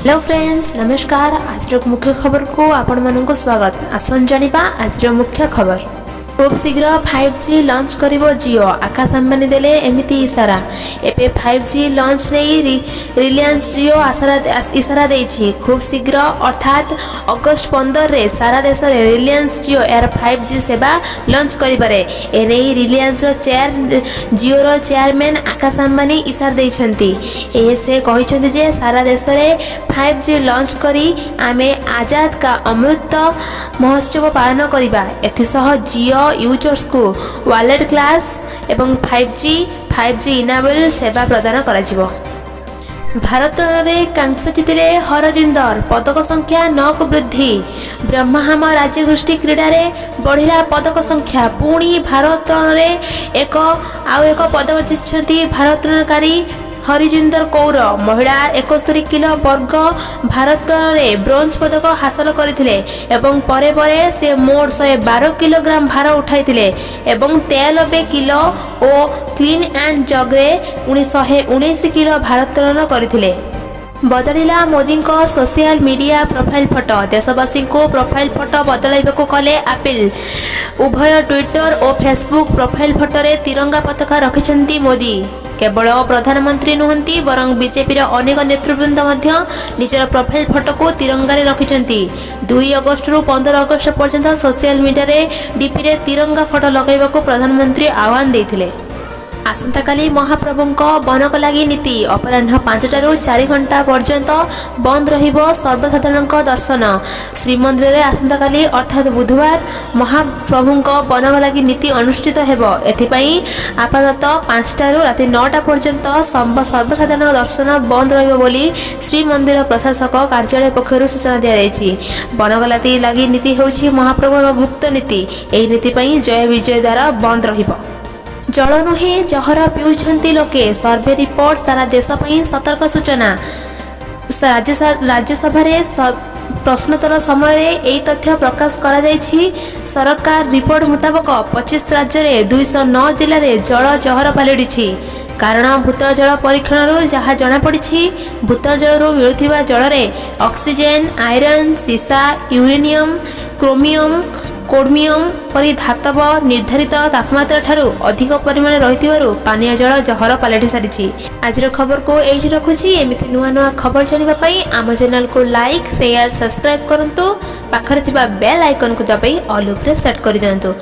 Hello friends, ନମସ୍କାର। ଆଜିର ମୁଖ୍ୟ ଖବରକୁ ଆପଣମାନଙ୍କୁ ସ୍ୱାଗତ। ଆସନ୍ତୁ ଜାଣିବା ଆଜିର ମୁଖ୍ୟ ଖବର। ଖୁବ୍ ଶୀଘ୍ର 5G launch କରିବ ଜିଓ, ଆକାଶ ଆମ୍ବାନୀ ଦେଲେ ଏମିତି ଇସାରା। ଏବେ 5G launch ନେଇ ରିଲାଏନ୍ସ ଜିଓ ଇସାରା ଦେଇଛି। ଖୁବ୍ ଶୀଘ୍ର, ଅର୍ଥାତ୍ ଅଗଷ୍ଟ 15ରେ ସାରା ଦେଶରେ ରିଲାଏନ୍ସ ଜିଓ ଏହାର 5G ସେବା ଲଞ୍ଚ କରିପାରେ। ଏନେଇ ରିଲାଏନ୍ସର ଚେୟାର ଜିଓର ଚେୟାରମ୍ୟାନ୍ ଆକାଶ ଆମ୍ବାନୀ ଇସାରା ଦେଇଛନ୍ତି। ସେ କହିଛନ୍ତି ଯେ ସାରା ଦେଶରେ 5G launch କରି ଆମେ ଆଜାଦ କା ଅମୃତ ମହୋତ୍ସବ ପାଳନ କରିବା। ଏଥିସହ ଜିଓ ୟୁଜର୍ସକୁ ୱାର୍ଲଡ କ୍ଲାସ୍ ଏବଂ 5G enable ସେବା ପ୍ରଦାନ କରାଯିବ। ଭାରୋତ୍ତୋଳନରେ କାଂସ୍ୟ ଜିତିଲେ ହରଜିନ୍ଦର, ପଦକ ସଂଖ୍ୟା 9କୁ ବୃଦ୍ଧି। ବ୍ରହ୍ମହାମ ରାଜ୍ୟଗୋଷ୍ଠୀ କ୍ରୀଡ଼ାରେ ବଢ଼ିଲା ପଦକ ସଂଖ୍ୟା। ପୁଣି ଭାରୋତ୍ତୋଳନରେ ଆଉ ଏକ ପଦକ ଜିତିଛନ୍ତି ଭାରୋତ୍ତୋଳନକାରୀ ହରିଜିନ୍ଦର କୌର। ମହିଳା 71 କିଲୋ ବର୍ଗ ଭାରୋତ୍ତୋଳନରେ ବ୍ରୋଞ୍ଜ ପଦକ ହାସଲ କରିଥିଲେ ଏବଂ ପରେ ପରେ ସେ ମୋଟ 112 କିଲୋଗ୍ରାମ ଭାର ଉଠାଇଥିଲେ ଏବଂ 93 କିଲୋ ଓ କ୍ଲିନ୍ ଆଣ୍ଡ ଜର୍କରେ 119 କିଲୋ ଭାରୋତ୍ତୋଳନ କରିଥିଲେ। ବଦଳିଲା ମୋଦିଙ୍କ ସୋସିଆଲ ମିଡିଆ ପ୍ରୋଫାଇଲ ଫଟୋ। ଦେଶବାସୀଙ୍କୁ ପ୍ରୋଫାଇଲ ଫଟୋ ବଦଳାଇବାକୁ କଲେ ଆପିଲ। ଉଭୟ ଟ୍ୱିଟର ଓ ଫେସବୁକ୍ ପ୍ରୋଫାଇଲ ଫଟୋରେ ତିରଙ୍ଗା ପତାକା ରଖିଛନ୍ତି ମୋଦି। କେବଳ ପ୍ରଧାନମନ୍ତ୍ରୀ ନୁହନ୍ତି, ବରଂ ବିଜେପିର ଅନେକ ନେତୃବୃନ୍ଦ ମଧ୍ୟ ନିଜର ପ୍ରୋଫାଇଲ ଫଟୋକୁ ତିରଙ୍ଗାରେ ରଖିଛନ୍ତି। 2 ଅଗଷ୍ଟରୁ 15 ଅଗଷ୍ଟ ପର୍ଯ୍ୟନ୍ତ ସୋସିଆଲ ମିଡିଆରେ ଡିପିରେ ତିରଙ୍ଗା ଫଟୋ ଲଗାଇବାକୁ ପ୍ରଧାନମନ୍ତ୍ରୀ ଆହ୍ୱାନ ଦେଇଥିଲେ। ଆସନ୍ତାକାଲି ମହାପ୍ରଭୁଙ୍କ ବନକଲାଗି ନୀତି। ଅପରାହ୍ନ 5ଟାରୁ 4 ଘଣ୍ଟା ପର୍ଯ୍ୟନ୍ତ ବନ୍ଦ ରହିବ ସର୍ବସାଧାରଣଙ୍କ ଦର୍ଶନ। ଶ୍ରୀମନ୍ଦିରରେ ଆସନ୍ତାକାଲି, ଅର୍ଥାତ୍ ବୁଧବାର, ମହାପ୍ରଭୁଙ୍କ ବନକଲାଗି ନୀତି ଅନୁଷ୍ଠିତ ହେବ। ଏଥିପାଇଁ ଆପାତତଃ 5ଟାରୁ ରାତି 9ଟା ପର୍ଯ୍ୟନ୍ତ ସର୍ବସାଧାରଣଙ୍କ ଦର୍ଶନ ବନ୍ଦ ରହିବ ବୋଲି ଶ୍ରୀମନ୍ଦିର ପ୍ରଶାସକ କାର୍ଯ୍ୟାଳୟ ପକ୍ଷରୁ ସୂଚନା ଦିଆଯାଇଛି। ବନକଲାଗି ଲାଗି ନୀତି ହେଉଛି ମହାପ୍ରଭୁଙ୍କ ଗୁପ୍ତ ନୀତି। ଏହି ନୀତି ପାଇଁ ଜୟ ବିଜୟ ଦ୍ୱାର ବନ୍ଦ ରହିବ। ଜଳ ନୁହେଁ, ଜହର ପିଉଛନ୍ତି ଲୋକେ, ସର୍ଭେ ରିପୋର୍ଟ ସାରା ଦେଶ ପାଇଁ ସତର୍କ ସୂଚନା। ରାଜ୍ୟସଭାରେ ପ୍ରଶ୍ନୋତ୍ତର ସମୟରେ ଏହି ତଥ୍ୟ ପ୍ରକାଶ କରାଯାଇଛି। ସରକାର ରିପୋର୍ଟ ମୁତାବକ 25 ରାଜ୍ୟରେ 209 ଜିଲ୍ଲାରେ ଜଳ ଜହର ପାଲଟିଛି। କାରଣ ଭୂତଳ ଜଳ ପରୀକ୍ଷଣରୁ ଯାହା ଜଣାପଡ଼ିଛି, ଭୂତଳ ଜଳରୁ ମିଳୁଥିବା ଜଳରେ ଅକ୍ସିଜେନ୍, ଆଇରନ୍, ସୀସା, ୟୁରେନିୟମ୍, କ୍ରୋମିୟମ୍, କୋଡମିୟମ୍ ପରି ଧାତବ ନିର୍ଦ୍ଧାରିତ ତାପମାତ୍ରା ଠାରୁ ଅଧିକ ପରିମାଣରେ ରହିଥିବାରୁ ପାନୀୟ ଜଳ ଜହର ପାଲଟି ସାରିଛି। ଆଜିର ଖବରକୁ ଏଇଠି ରଖୁଛି। ଏମିତି ନୂଆ ନୂଆ ଖବର ଜାଣିବା ପାଇଁ ଆମ ଚ୍ୟାନେଲକୁ ଲାଇକ୍, ସେୟାର, ସବସ୍କ୍ରାଇବ୍ କରନ୍ତୁ। ପାଖରେ ଥିବା ବେଲ୍ ଆଇକନ୍କୁ ଦବାଇ ଅଲ୍ ଉପରେ ସେଟ୍ କରିଦିଅନ୍ତୁ।